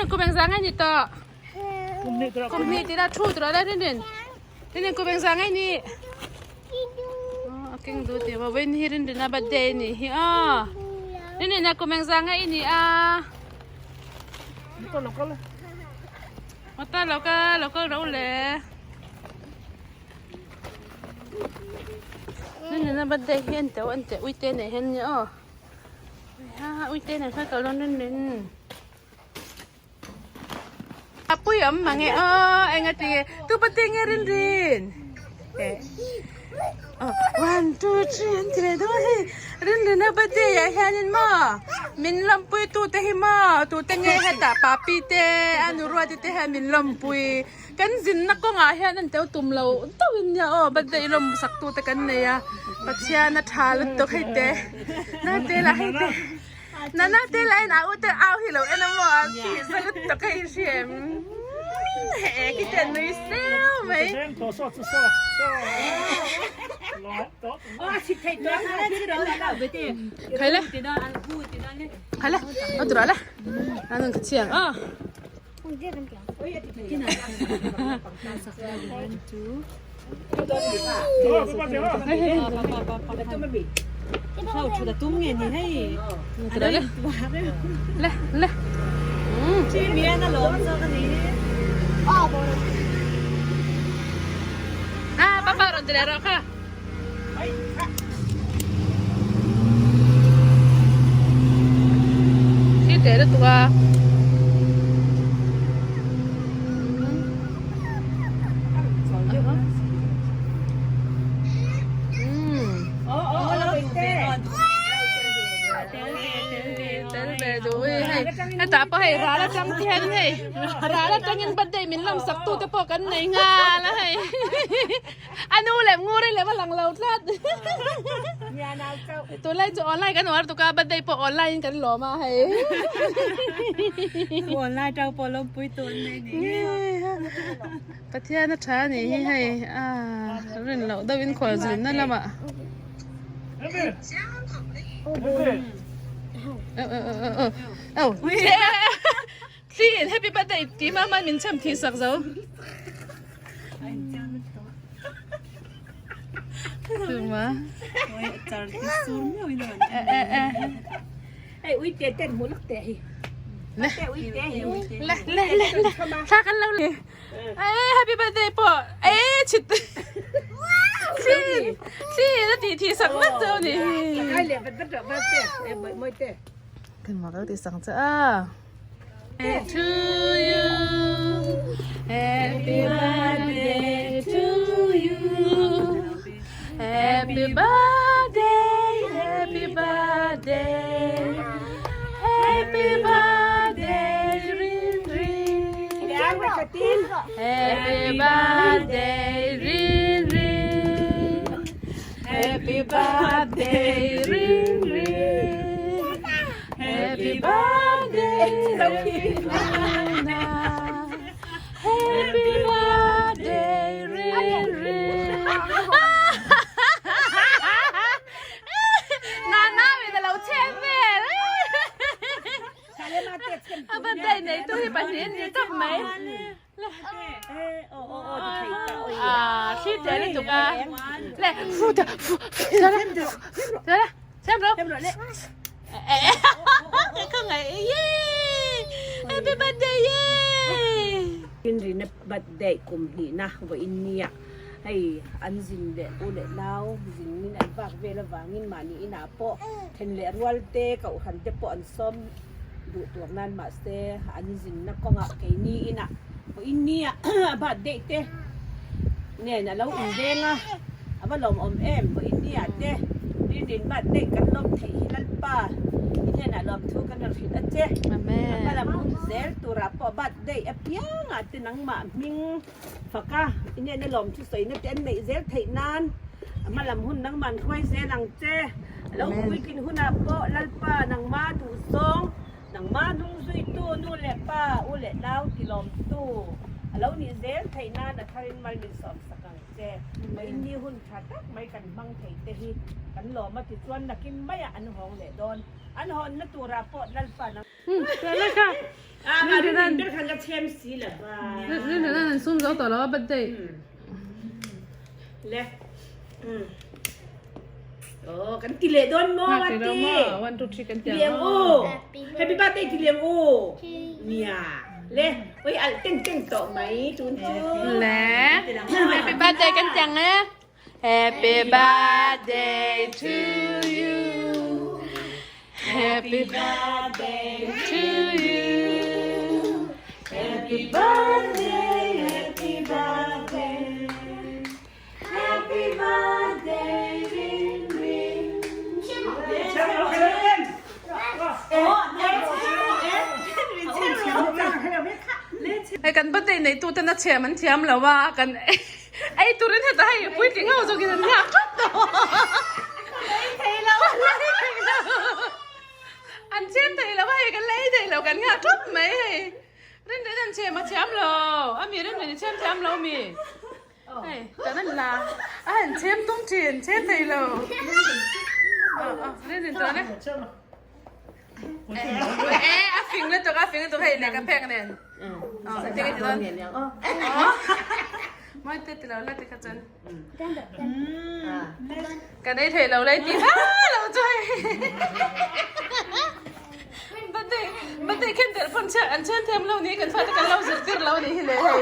Rin kum engzah nge ni tawh? Kum hnih tira thu tura le Rin Rin. Rin Rin kum engzah nge ni? A keng duh tih maw vawiin hi Rin Rina birthday a nih hi aw. Rin Rina kum engzah nge i nih a? Motor lo kal lo kal ro le. Rin Rina birthday hi an teuh an teh uite nei hian nia aw. Ha uite nei kha ka rawn rin rin. A pui awm mange aw enga tinge tu pate nge rin rin. One two three an ti leh dawn hei rin rina birthday ah hianin maw min lawmpui tute hi maw tute nge hetah papi te a nu ruati te hian min lawmpui kan zinna kawngah hian an tel tum lo deuhin nia aw birthday lawm sak tute kan nei a Pathian a tha lutuk hei te naute lah hei te nana te lah in a u te au hi lo en a maw a tih za lutuk hei hriam he khi te nui seu mai. Khai le khai le a tura le a nung ka chiang a. Le le. Ah, papa rawn ti leh rawh kha. Thil teh lutuk a. Hetah pawh hei ral atang te hian hei ral atangin birthday min lawm sak tute pawh kan nei nghal a hei. A nu leh ngur hi lem a lang lo tlat. Tunlai chu online kan uar tuk a, birthday pawh online in kan lawm a hei. Online tang pawh lawmpui tun mai ni. Pathian a tha a nih hi hei a rin loh deuh in khawl zin na lamah. Thli in happy birthday tih hma hman min chhem thih sak zo. Tuma. Le le le le thla kan lo le. Ê happy birthday pawh ê chhit. Thli thli in a tih thih sak vek chu a ni hi. Kan mah ka ti sang che a. To you Happy birthday to you Happy birthday Happy birthday Happy birthday Rin Rin Happy birthday Rin Rin Happy birthday Rin Rin Happy birthday Rina Happy birthday Rin Rin Nana min alo chhe vel A birthday nei tu hi pahnih an ni tawp mai. Ah, thli tel lutuk a. Le, fu ta, fu, fu, le, le, xem rồi. Ka ngai, yay! Happy birthday, yay! Rinrina birthday kum hnihna vawiin nia hei an zin leh u leh nau zin in an vak vel avangin mahni inah pawh then leh rual te kohhran te pawh an sawm duh tur nan mahse an zinna kawngah keini inah pawhin nia a birthday te nen a lo inveng a a va lawmawm em pawhin nia te rin birthday kan lawm theih hi Lalpa i hnenah lawmthu kan rawn hrilh a che a hmalam hun zel turah pawh birthday apiangah te nangmah hming faka i hnena lawmthu sawina te an neih zel theih nan a hmalam hun nangmah an hruai zel ang che. A lo puitlin hunah pawh Lalpa nangma duhzawng, nangma hnungzuitu, nu leh pa, u leh nau tilawmtu a lo nih zel theih nan a tharin mal min sawmsak ang che. Mahni hun tha tak mai kan hmang thei te hi kan lawm a tichuan nakin maiah an hawng leh dawn. An hawnna turah pawh Lalpa nang. Tala kha. A rin ber khan ka chhem si lo va. Rin rin an sum zo tawh lo a birthday. Le. Oh, kan ti leh dawn maw a ti. 1 2 3 kan ti ang. U. Happy birthday ti leh u. Nia. Le, oi al teng teng tawh mai tun chu. Le. Happy birthday kan ti ang e. Happy birthday to you. Happy birthday to you. Happy birthday, happy birthday. Happy birthday, Rin Rin. Hei kan birthday nei tu ten a chhem an thiam lo a kan ei turin heta hei puitling ho zawkin an nghak tlat tawh Ei thei lo an chhem thei lo a hei kan la ei thei lo kan nghak tlat mai hei Rin Rin an chhem a thiam lo a mi Rin Rin i chhem thiam lo mi. Hei, tan an la. A han chhem tum thin, chhem thei lo. Rin rin tawh ne. Eh, a fing lutuk, a fing lutuk hei lehkha phek nen. Aw, engtin nge ti dawn? Mawi te ti lo la ti kha chuan. Kan ei thei lo lai ti ha lo chu hei. Birthday, birthday khen tel pawn an chhem thiam lo ni, kan fate kan lo zirtir lo ni hi le hei.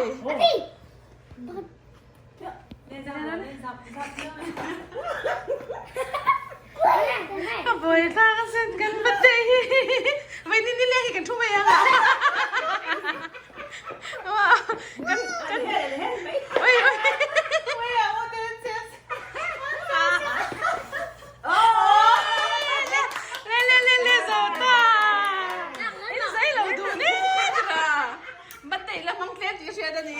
A buai thlak a sen kan birthday hi vai ni ni le hi kan thu mai ang a kan kan oi oi le le le le zo ta in zai lo duh ni tira Birthday la hmang tlem tih hriat a ni.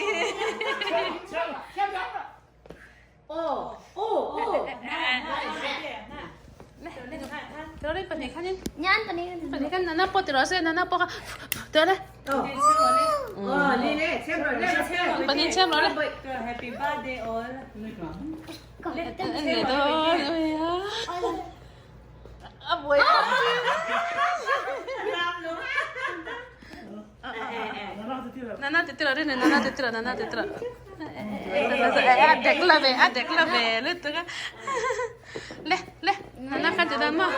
Sorry pahnih khanin. Pahnih khan nana pawh ti rawh se nana pawh kha tawh le. Pahnih chhem rawh le. Happy birthday all. An leh dawn. A buai tak. Nana ti tira rin nana ti tira nana ti tira a dek la ve a dek la ve lutuk a le le nana khan ti dan maw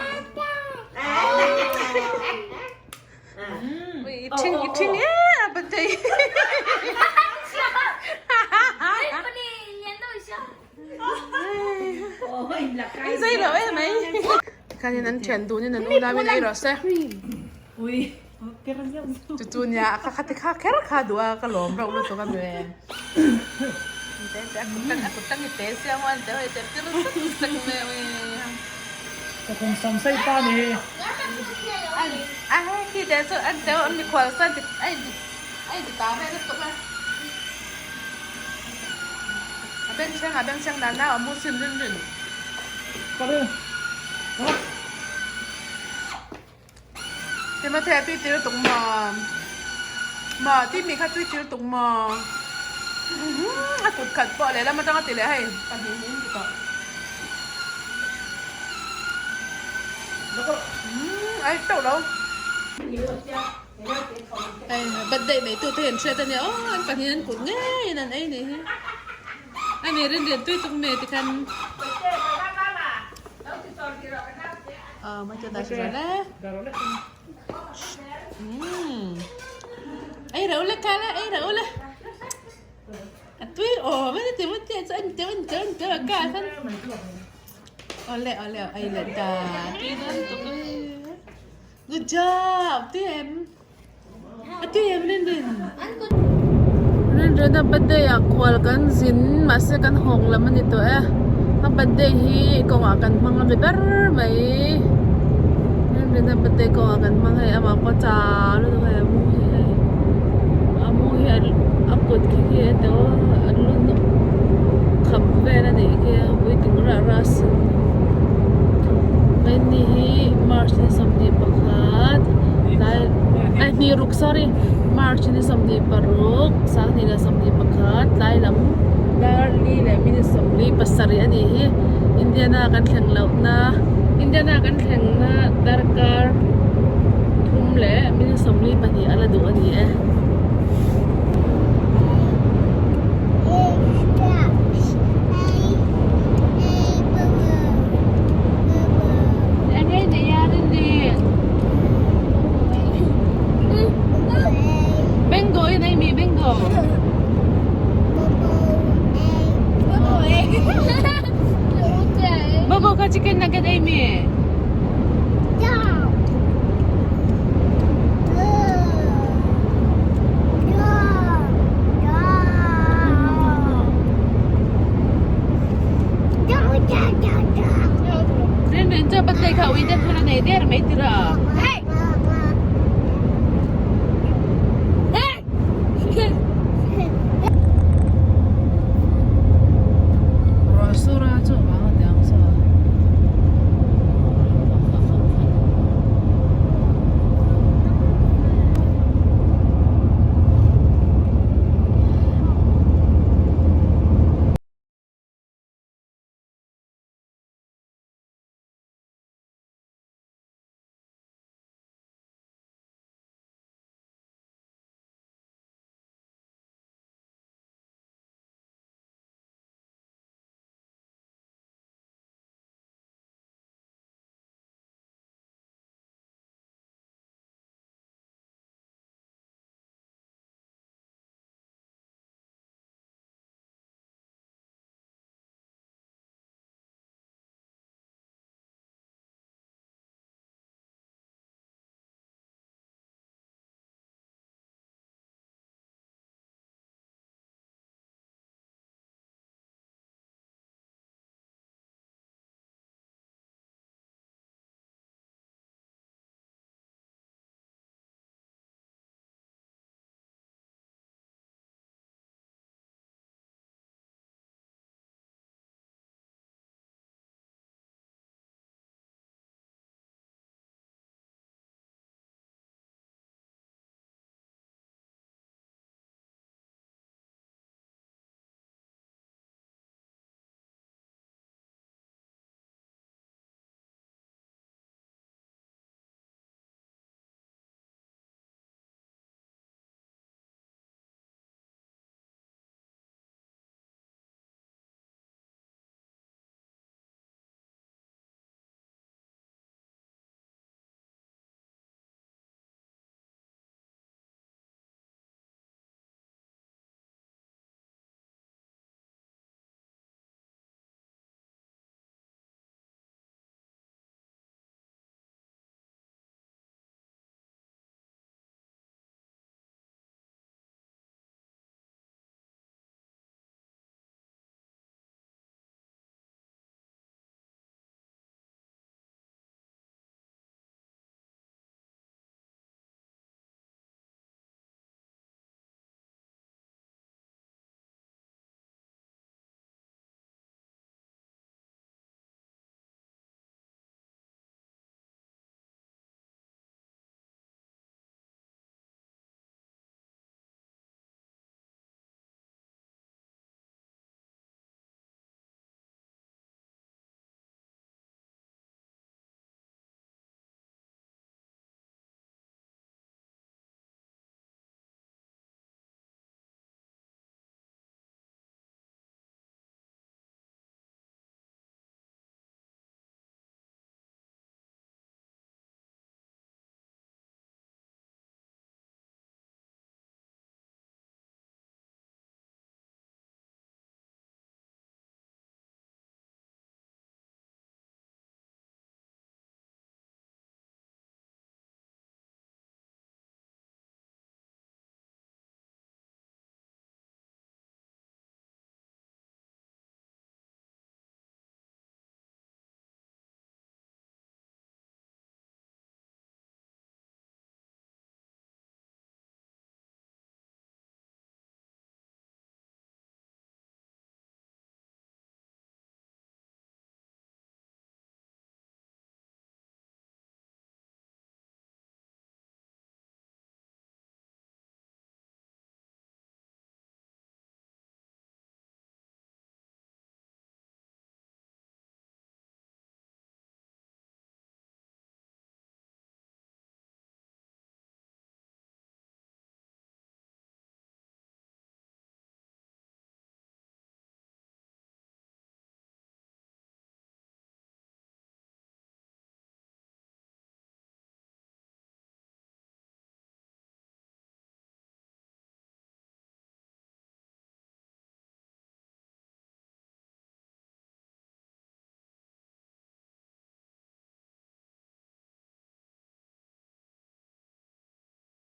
ui i thing i thing e a birthday in zei lo em mai khanin an thian dunin an unauin ei rawh se. Chu chu nia a kha ti kha kher kha duh a ka lawm reuh lutuk a nue. Te te a kut tang a kut tang i te sia maw te hei te pir sek sek mai a ui. Ka kum sam sei pa ni. A hei khi te chu an teu an mikhual san ti ai di ai di ta ve lutuk a. A bengchheng a bengchheng dan nau a mu sin rin rin. Ka rin. Timothy a tui tir tuk maw? Maw Timmy kha tui tir tuk maw? A kut khat pawh lehlam atanga ti leh hei pahnih niin ti tawh. Ai teuh lo. Hei birthday nei tu te hian hriat ania aw an pahnih an kut ngeiin an ei nih hi. Ani rinrian tui tuk mai tikhan. Ei reuh le kha le ei reuh le a tui awm a ni ti maw chu an teuh an teuh an teuh a ka khan awle awle ei leh ta tui dawn tuk e good job tui em a tui em rin rin rin rin a birthday ah khual kan zin mahse kan hawng lam a ni tawh e a birthday hi kawngah kan hmang a ni ber mai rin rin a birthday kawngah kan hmang hei amah pawh chau lutuk hei a mu hi hei a mu hi a kut khi khi a teuh a lu khap vel a nih khi a puitling rah rah sin Maini hi March ni 21 tlai ai hnih ruk sorry March ni 26 2021 tlai lam dar li leh minute 47 a nih hi Indiana kan thleng lohna Indiana kan thlengna darkar thum. leh minute 42 a la duh a ni e. Bingo in ei mi bingo. Bobo kha chicken nugget ei mi.